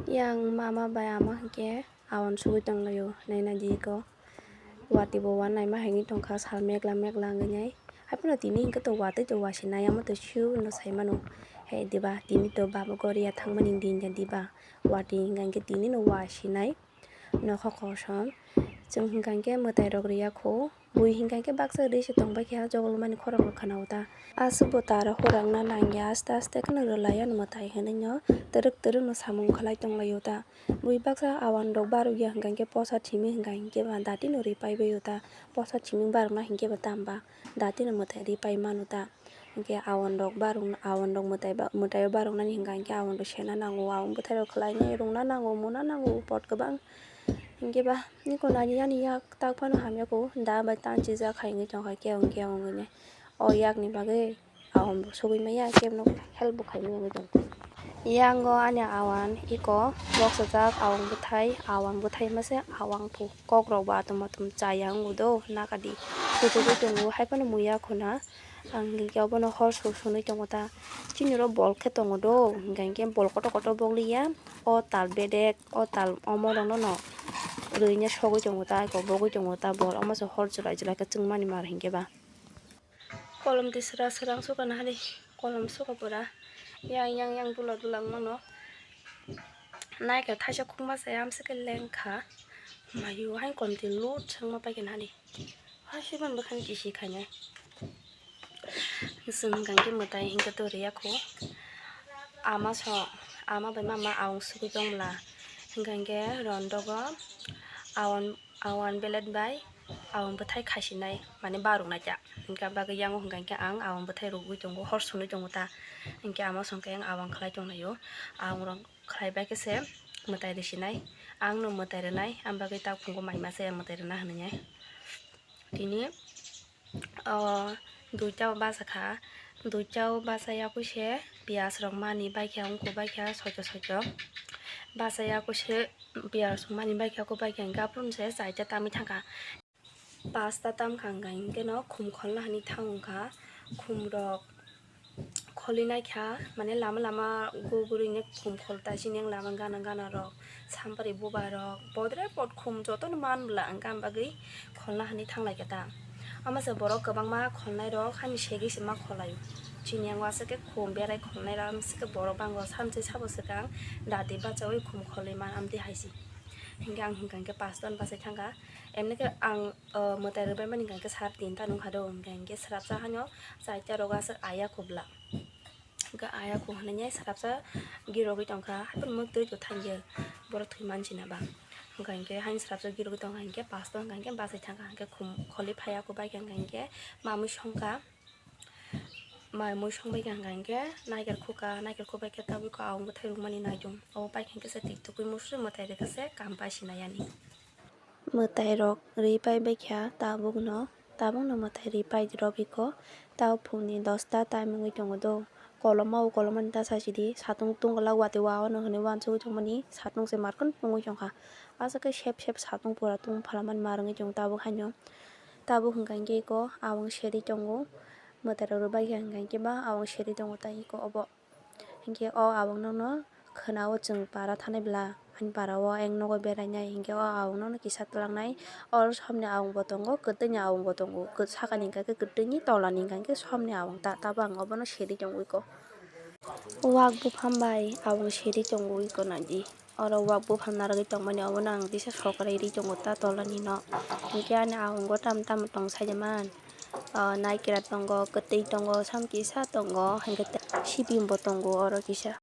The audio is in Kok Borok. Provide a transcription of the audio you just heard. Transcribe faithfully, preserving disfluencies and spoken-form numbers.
Yang mama bai ama hinkhe awan sugui tonglaio, naina di iko. Watwi bo wan naima haini tongkha, sal megla megla wngwi nai. Haiphano tini hinkhe to watwi to wasinai, amo to siu no saimano. He diba, tini to baba goria thangmani din ya diba. Watwi hinkha hinkhe tini no wasinai. Nokha kosom. Chwng hinkha hinkhe mwtai rok riya kho. Bui hinkha hinkhe baksa ri se tongbai kha, jogolmani khorang rok khana o ta. Aswk bo tara hurang na nang ya, aste aste kheno rwlai ano mwtai hinwi no twrwk twrwk no samung khlai tong lai o ta. Bui baksa awan rok barok ya hinkha hinkhe posa thimi hinkha hinkhe ba dati no ri pai bai o ta. Posa thimi barok na hinkhe ba tamba dati no mwtai ri pai mano ta. Hinkhe awan rok barok, awan rok mwtai ba, mwtai o barok nani hinkha hinkhe awan rok sena nango, awan bwthai rok khlai nai rwng na nango, muna nango, pot kwbang. Hinkhe ba niko nani yani yak tak phano hamya kho, da bai tan chijak hai wngwi tongkha, khe wng khe wng wngwi nai. O yakni bagwi awan bo sugui maya, kebo no help bo khai maya wngwi tongkha. Yango ani awan iko boksajak awan bwthai, awan bwthai mase awan phu. Kok rok bo atom atom chaya wngo do, naka di. Kuchugui tongo, hai phano muya khuna. Ang hinkhe obono hor su sunui tongo ta. Chini oro bol khe tongo do, hinkha hinkhe bol kotor kotor bokliya. O tal bedek, o tal omo rokno no rwina sogui tongo ta, eko bogui tongo ta bol. Omo se hor chwrai chwrai khe chwngmani mar hinkhe ba. Kolom twi sra sra wng suka nahadi, kolom suka pura. Yang yang yang dula dula wng mano. Naikhe thaisa khukma se amsike lengkha. Mayu hai kolom twi lut sangma paikhe nahadi. Hasiban bwkhani kisi khainai. Chwng hinkha hinkhe mwtai hinkhe to riya kho. Ama so, ama bai mama aung sugui tong bwla. Hinkha hinkhe rondogo awan, awan belet bai awan bwthai khasinai, mane baruk nai ta. Hinkhe bagwi yango hinkha hinkhe ang awan bwthai rugui tongo, hor sunui tongo ta. Hinkhe ama songkhe ang awan khlai tonglaio. Aung rok khlai bai khe se mwtai risinai. Ang no mwtai rwnai, ang bagwi tak phungo mai masa ya mwtai rwna hinwi nai. Tini, o, duita o basa kha, duita o basa yakui se piyaj rok mani bai kha, wngkuk bai kha, soito soito. Basa yakui se piyaj rok mani bai kha, wngkuk bai kha, hinkhe aphuru se chaita tamwi thangkha. Pasta tamkha hinkhe no khum kholna hinwi thang wngkha, khum rok kholi naikha, mane lama lama gugurui ne khum khol ta chini lama gana gana rok, sampari bubar rok, bodre pot khum jotono man bwla, ang bagwi kholna hinwi thang lai kha ta. Ama se borok kwbangma kholnai rok hani segwi se ma kholai o. Chini yang uansuk khe khum berai kholnai rok, amsuk khe borok bango samsui sabo swkang dati bachaui khum kholwi man amtwi hai se. Hinkhe ang hinkha hinkhe pastor bachai thangkha, emni khe ang, o, mwtai rwbaimani hinkha hinkhe sar tinta nungkha do, hinkha hinkhe swrapsa haino chaita rogo aswk aya kubla. Hinkhe aya ku hinwi srapsa girogwi tongkha, haphano mwktwi to thangya, borok thwi mansi na ba. Hinkha hinkhe haino srapsa girogwi tongkha hinkhe pastor hinkha hinkhe bachai thangkha hinkhe khum kholi phaiya ku bai kha hinkha hinkhe mamwi songkha, mamwi songbai kha hinkha hinkhe naiker khukha, naiker khukbai khe tabuk khe aung bwthai rwmani naidung, obo pai kha hinkhe se tik tukui musuri mwtai rwkha se kam paisi nai yani. Mwtai rok ri pai bai kha tabuk no, tabuk no mwtai ri pai rw iko. Tao phung ni dosta time wngwi tongo do. Koloma o koloma ni ta sa sidi, satung tungla watwi wa o no hinwi uansugwi tongmani satung se markon wngwi tongkha. Aswk khe sep sep satung pura tung phalamani mar wngwi tongo tabuk haino. Tabuk hinkha hinkhe iko awang seri tongo. Mwtai rok ri bai kha hinkha hinkhe ba awang seri tongo tai iko obo. Hinkhe o awang nokno khwnao chwng para thanai bwla, ani para o ayang nogo berainai, hinkhe o awang nokno kisa twlangnai. Oro somni awang bo tongo, kwtwini awang bo tongo, sakani hinkha khe kwtwini, tolani hinkha khe somni awang ta, tabo ang obono seri tongwi kho. Wak buphang bai awang seri tongwi kho naidi. Oro wak buphang narwgwi tongmani obono ang kisa sokrai ri tongo ta tolani no. Hinkhe ani awango tamo tamo tong saida man. O naikra tongo, kwtwi tongo, sam kisa tongo, hinkhe sibing bo tongo oro kisa.